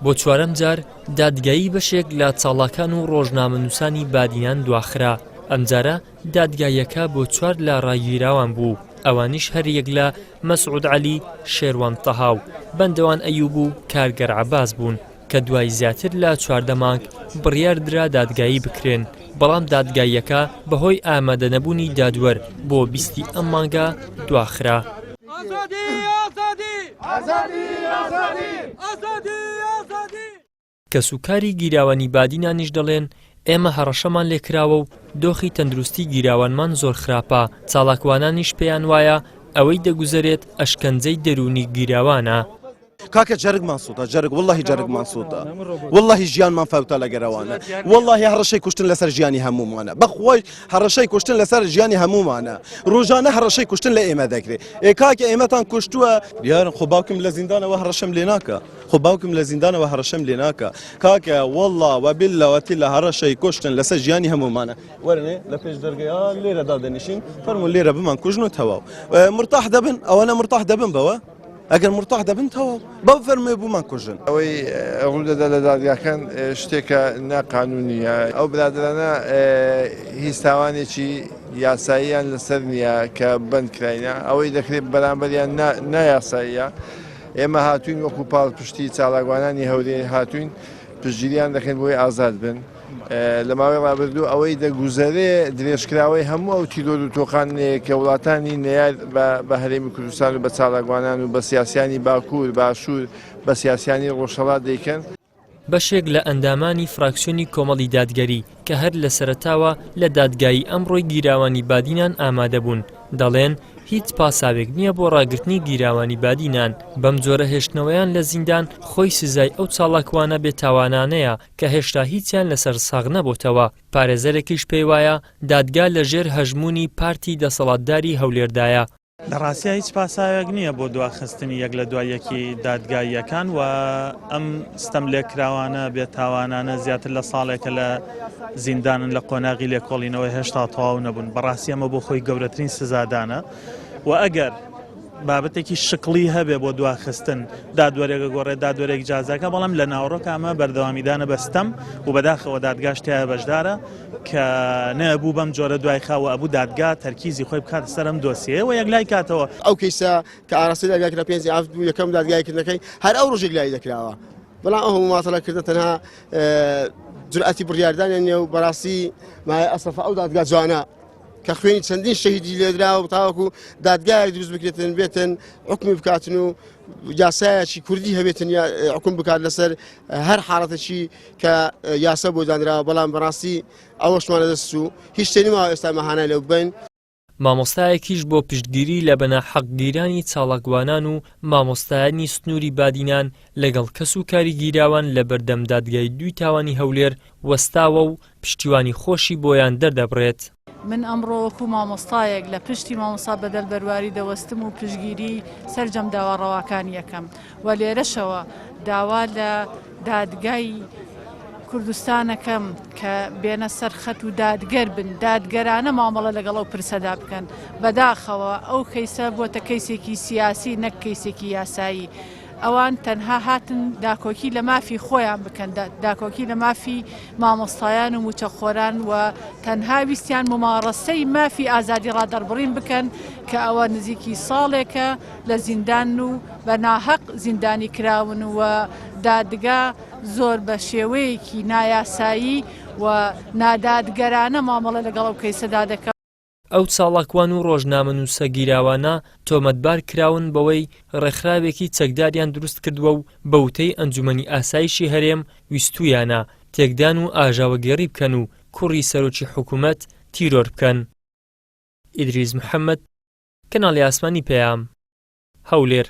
بۆ چوارەم جار دادگایی بەشێک لە چاڵاکان و ڕۆژنامەنووسانی بادینان دواخرا، ئەمجارە دادگاییەکە بۆ چوار لە ڕاگیراوان بوو، ئەوانیش هەریەک لە مەسعود عەلی، شێروان تەها و بەندەوان ئەیوب و کارگەر عەباس بوون کە دوای زیاتر لە 14 مانگ بڕیار درا دادگایی بکرێن، بەڵام دادگاییەکە بەهۆی ئامادەنەبوونی دادوەر بۆ بیستی ئەم مانگە دواخرا. کەسوکاری گیراوانی بادینانیش دەڵێن، ئێمە هەڕەشەمان لێکراوە و دۆخی تەندروستی گیراوانمان زۆر خراپە، چالاکوانانیش پێیان وایە ئەوەی دەگوزەرێت ئەشکەنجەی دەروونی گیراوانە. کاکە جەرگمان سوتا جەرگ واللهی جەرگمان سوتا واللهی ژیانمان فەوتا لەگەرەوانە واللهی هەڕەشەی کوشتن لەسەر ژیانی هەموومانە بەخوای هەڕەشەی کوشتن لەسەر ژیانی هەموومانە ڕۆژانە هەڕەشەی کوشتن لە ئێمە دەکرێت ئێ کاکە ئێمەتان کوشتووە دیارە خۆ باوکم لە زیندانەوە هەڕەشەم لێ ناکە خۆ باوکم لە زیندانەوە هەڕەشەم لێ ناکە کاکە والله وبالله وتلە هەڕەشەی کوشتن لەسەر ژیانی هەموومانە وەرنێ لە پێش دەرگەیا لێرە دادەنیشین فەرموون لێرە بمان کوژن و تەواو مرتاح دەبن ئەوەنە مرتاح دەبن بەوە ئەگەر مرتاح دەبن تەواو بەو فەرموێ بوومان کوژن. ئەوەی ڕوودەدا لە دادگاکان شتێکە ناقانونیە ئەو برادرانە هیچ تاوانێکی یاساییان لەسەر نییە کە بەند کراینە ئەوەی دەکرێت بەرامبەریان نایاساییە ئێمە هاتوین وەکو پاڵپشتی چالاکوانانی هەورێ هاتوین پشتگیریان دەکەین بۆی ئازاد بن. لە ماوەی ڕابردوو ئەوەی دەگوزەرێ درێژکراوەی هەموو ئەو تیرۆر و تۆقاندنەیە کە وڵاتانی نەیار بە هەرێمی کوردستان و بە چالاکوانان و بە سیاسیانی باکوور، باشوور، بە سیاسیانی ڕۆژهەڵات دەیکەن. بەشێک لە ئەندامانی فراکسیۆنی کۆمەڵی دادگەری کە هەر لە سەرەتاوە لە دادگایی ئەمڕۆی گیراوانی بادینان ئامادەبوون، دەڵێن، هیچ پاساوێک نییە بۆ ڕاگرتنی گیراوانی بادینان، بەم جۆرە هێشتنەوەیان لە زیندان خۆی سزای ئەو چاڵاکوانە بێتاوانانەیە کە هێشتا هیچیان لەسەر ساغ نەبۆتەوە، پارێزەرێکیش پێیوایە دادگا لە ژێر هەژموونی پارتی دەسەڵاتداری هەولێردایە. لە ڕاستیا هیچ پاساوێک نییە بۆ دواخستنی یەک لە دوای یەکی دادگاییەکان و ئەم ستەم لێکراوانە بێتاوانانە زیاتر لە ساڵێکە لە زیندانن لە قۆناغی لێکۆڵینەوەی هێشتا تەواو نەبوون بەڕاستی ئەمە بۆ خۆی گەورەترین سزادانە و ئەگەر بابەتێکی شکڵی هەبێ بۆ دواخستن دادوەرێک گۆڕێ دادوەرێک جازاکە بەڵام لە ناوەڕۆک ئەمە بەردەوامیدانە بە ستەم و بەداخەوە دادگاش تایە بەشدارە کە نەبوو بەم جۆرە دوای خاوە ئەبوو دادگا تەرکیزی خۆی بکاتە سەر ئەم دۆسیەیە و یەکلای کاتەوە. ئەو کەیسە کە ئاراستەی دادگا کرا پێنجی ئاب بوو یەکەم دادگایکردنەکەی هەر ئەو ڕۆژێک لای دەکراوە بەڵام ئەو هەموو ماتەڵە کردە تەنها جورئەتی بڕیاردانیان نییە و بەڕاستی مایە ئەسەفە ئەو دادگا جوانە کە خوێنی چەندین شەهیدی لێدراوە و تاوەکو دادگایەک دروست بکرێتن بێتن حکومی بکاتن و یاسایەکی کوردی هەبێتن یا حکوم بکات لەسەر هەر حاڵەتێکی کە یاسا بۆ دانراوە بەڵام بەڕاستی ئەوەشمان لەدەست و هیچ شتێ نەماوە ئێستا مەهانای لێ ببەین. مامۆستایەکیش بۆ پشتگیری لە بەناحەقگیرانی چالاکوانان و مامۆستایانی سنووری بادینان لەگەڵ کەس و کاری گیراوان لە بەردەم دادگای دووی تاوانی هەولێر وەستاوە و پشتیوانی خۆشی بۆیان دەردەبڕێت. من ئەمڕۆ وەکو مامۆستایەک لە پشتی مامۆستا بەدەل بەرواری دەوەستم و پشتگیری سەرجەم داوا ڕەواکانی ئەکەم و لێرەشەوە داوا لە دادگای کوردستانەکەم کە بێنە سەر خەت و دادگەر بن دادگەرانە مامەڵە لەگەڵ ئەو پرسەدا بکەن بەداخەوە ئەو کەیسە بۆتە کەیسێکی سیاسی نەک کەیسێکی یاسایی ئەوان تەنها هاتن داکۆکی لە مافی خۆیان بکەن، داکۆکی لە مافی مامۆستایان و مووچەخۆران و تەنها ویستیان موماڕەسەی مافی ئازادی ڕادەربڕین بکەن کە ئەوە نزیکی ساڵێکە لە زیندانن و بە ناهەق زیندانی کراون و دادگا زۆر بە شێوەیەکی نایاسایی و نادادگەرانە مامەڵە لەگەڵ ئەو کەیسەدا دەکات. ئەو چاڵاکوان و ڕۆژنامەنووسە گیراوانە تۆمەتبار کراون بەوەی ڕێکخراوێکی چەکداریان دروستکردووە و بە وتەی ئەنجومەنی ئاسایشی هەرێم ویستوویانە تێکدان و ئاژاوەگێڕی بکەن و کوڕی سەرۆکی حکومەت تیرۆر بکەن. ئیدریس محەمەد، کەناڵی ئاسمانی پەیام، هەولێر.